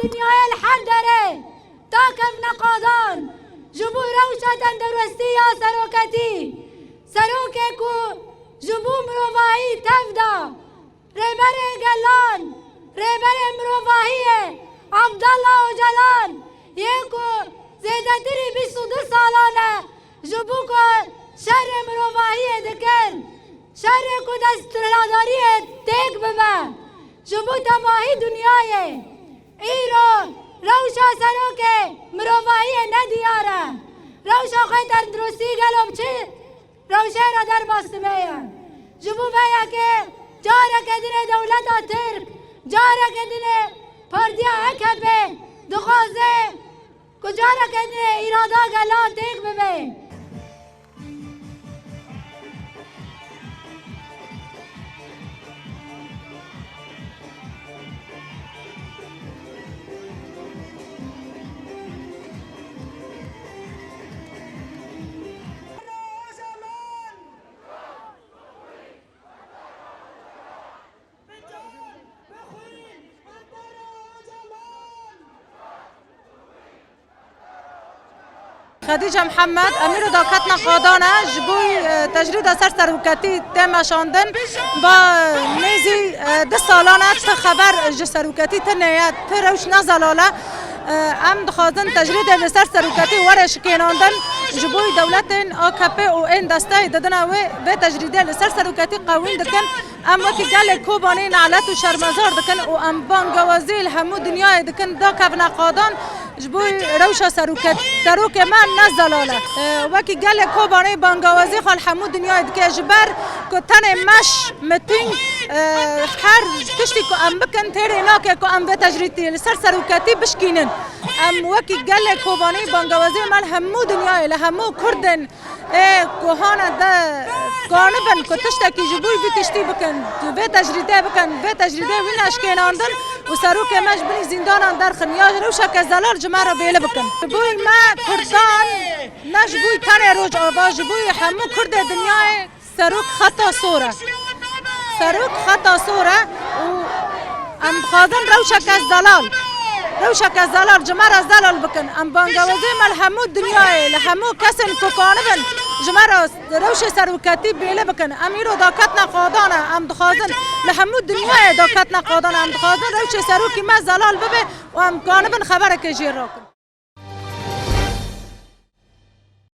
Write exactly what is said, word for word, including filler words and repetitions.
Dinyayê li her derê dakevne qadan ji bo rewşa tenduristî ya seroketî. Serokê ku ji bo mirovahî tev da, rêberê gelan, rêberê mirovahiyê Abdullah Ocalan yê ku zêdetirî bîst û du salan e ji bo ku şerê mirovahiyê dikir, şerê ku desthiladariyê têk bibe ji bo temahî dinyayê. Îro rewşa serokê mirovahiyê ne diyar e. Rewşa xwe tenduristî gelo bi çi rewşê re derbas dibe ye. Ji bo vê yekê careke din ê dewleta Tirk, careke din ê partiya A K P dixwaze ku careke din ê îrada gelan têk bibe. Xedîce Mihemed, em îro daketine qadan e, ji bo, e, tecrîda ser seroketî tê meşandin. Ba nêzî, e, du salan e ti xeber ji seroketî tune ye, ti rewş ne zelal e. E, em dixwazin tecrîdê li ser seroketî were şikênandin, ji bo dewletên A K P û ên desteyê didine wê, vê tecrîdê li ser seroketî qewîn dikin. Em wekî gelê Kobanê nalet û şermezar dikin û em bangewazî li hemû dinyayê dikin, dakevine qadan ji bo rewşa serokê, serokê me ne zelal e. E, wekî gelê Kobanê bangewazî xwe li hemû dinyayê dike, ji ber ku tenê meş, mitîng, e, her tiştî ku em bikin têrê nake ku em vê tecrîdê li ser seroketî bişkînin. Em wekî gelê Kobanê bangewazî me li hemû dinyayê, li hemû Kurdên ê ku hane de kanibin ku tiştekî ji bo vî tiştî bikin, vê tecrîdê bikin, vê tecrîdê wî neşkênandin û serokê me ji binî zîndanan derxin ya rewşeke zelal ji me re bêli bikin. Ji bo me Kurdan ne ji bo tenê Rojava, ji bo hemû Kurdê dinyayê serok xeta sor e. Serok xeta sor e û em dixwazin rewşeke zelal, rewşeke zelal ji me re zelal bikin. Em bangewazê me li hemû dinyayê, li hemû kesên ku kanibin ji me re rewşê seroketî bêli bikin. Em îro daketine qadan e, em dixwazin li hemû dinyayê daketine qadan e, em dixwazin rewşê serokî me zelal bibe û em kanibin xeberekê jê rakin.